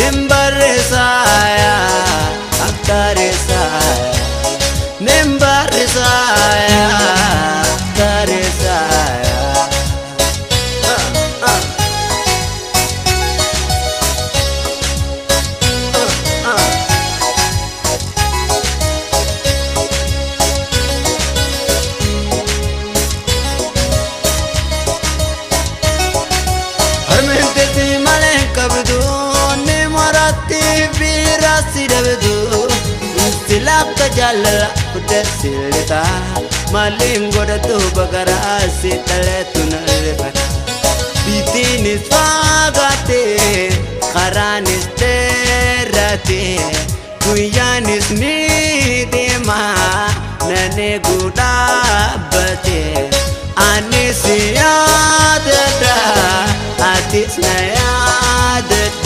Nin barreessaaya akka reessaaya. Nin barreessaaya akka reessaaya. Harmeen teessi malee hin qabdu, ni maratti biraa si dhabdu. Sila akka jaalala guddaa si lixa, maaliin godhatu bagaraa si dhaleetu na rifata. Biitiinis fagaate, karaanis dheerate, guyyaanis ni deema, nan eeguu dhaabbate. Ani si yaadadha, atis na yaadadhu.